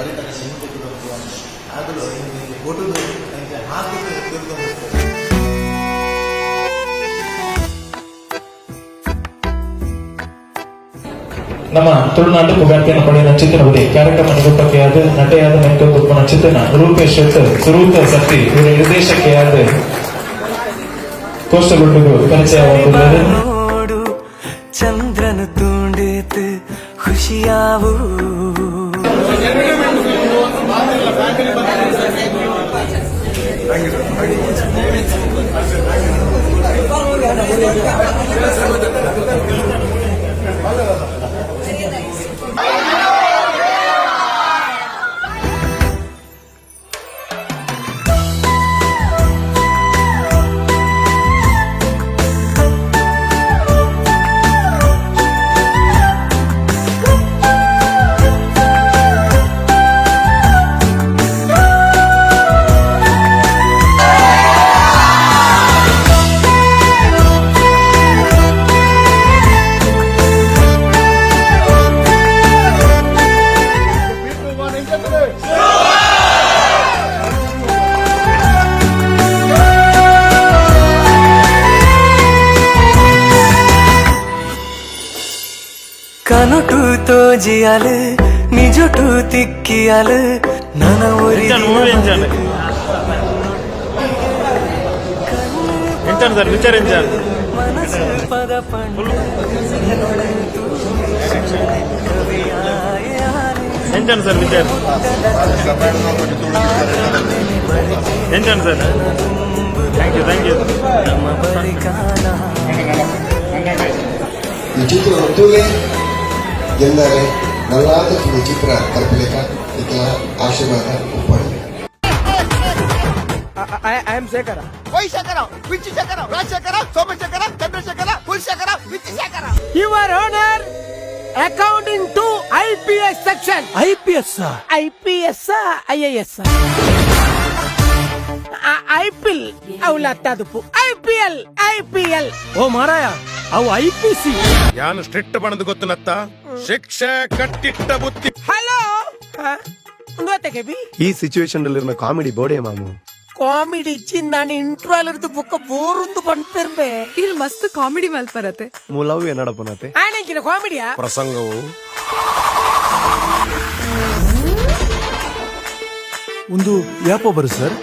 ಬರಿತನ ಸಿಂಪು ಆಗಲು ಒಟುದು ಅಂಚ ಹಾಕುದು ತಿಳ್ಕೊಂಡು. ನಮ್ಮ ತುಳುನಾಡು ಪುಗಾರ್ತೆಯನ್ನು ಪಡೆದ ಚಿತ್ರಗುಡಿ ಕಾರ್ಯಕ್ರಮ ನಿರೂಪಕೆಯಾದ ನಟೆಯಾದ ಮೆಂತೊಂದುಪ್ಪನ ಚಿತ್ರನ ರೂಪೇಶ್ ಶೆಟ್ಟರ್ ಸುರೂತ ಸತ್ತಿ ಇವರ ನಿರ್ದೇಶಕೆಯಾದ ಕೋಷ್ಟಗುಡ್ಡುಗು ಪರಿಚಯವಾಗುತ್ತದೆ. ನೋಡು ಚಂದ್ರನ ತೂಂಡೇತು ಖುಷಿಯಾವು. ಕನುಟು ತೋಜಿಯಲು ನಿಜೊಟು ತಿಕ್ಕಿಯಲು ನನ ಒರಿ. ಎಂಚಾನ್ ಎಂಚಾನ್ ಸರ್ ವಿಚಾರ ಎಂಚಾನ್? ಮನಸ್ಸು ಪದ ಪಂಡು. ಎಂಚಾನ್ ಸರ್ ವಿಚಾರ ಎಂಚಾನ್ sir? Thank you, thank you. ನಮ್ಮ ಬರಿಕಾಲ. ಈ ಚಿತ್ರ ಒತ್ತುಲೆ ಗೆಲ್ಲರೆ ನಲ್ಲಾದ ಈ ಚಿತ್ರ ತಲುಪಲಿಕ್ಕ ಇತರ ಆಶೀರ್ವಾದ ಉಪ್ಪಡಿ. ವೈ ಶೇಖರ, ವಿಚ್ಚಿ ಶೇಖರ, ರಾಜಶೇಖರ, ಸೋಮಶೇಖರ, ಚಂದ್ರಶೇಖರ, ಕುಲಶೇಖರ, ವಿಚ್ಚಿ Shekhara. Your Honour, accounting to IPS section. IPS? IPS, IAS, IPL ಅವಲ ತದುಪು ಐಪಿಎಲ್, ಐಪಿಎಲ್. ಓ ಮಾರಾಯ, ಅವು ಐಪಿಸಿ. ಯಾನು ಸ್ಟ್ರಿಕ್ಟ್ ಬಣದ ಗೊತ್ತನತ್ತ ಶಿಕ್ಷೆ ಕಟ್ಟಿಟ್ಟ ಬುತ್ತಿ. ಹಲೋ, ಗೊತ್ತಕ್ಕೆ ಈ ಸಿಚುವೇಶನ್ ಅಲ್ಲಿ ಕಾಮಿಡಿ ಬೋಡೆ ಮಾಮು. ಕಾಮಿಡಿ ನಾನು ಇಂಟ್ರೋ ಅಲ್ಲಿರ್ದು ಬುಕ್ಕ ಬೋರುಂದು ಪಂಪಿರ್ಬೆ. ಇಲ್ಲಿ ಮಸ್ತ್ ಕಾಮಿಡಿ ಮಲ್ಪರತೆ. ಮೂಲವ್ ಏನಡಪನತೆ? ಆನೆಂಚಿನ ಕಾಮಿಡಿಯಾ? ಪ್ರಸಂಗವು ಒಂದು ಯಾಪೋ ಬರು ಸರ್.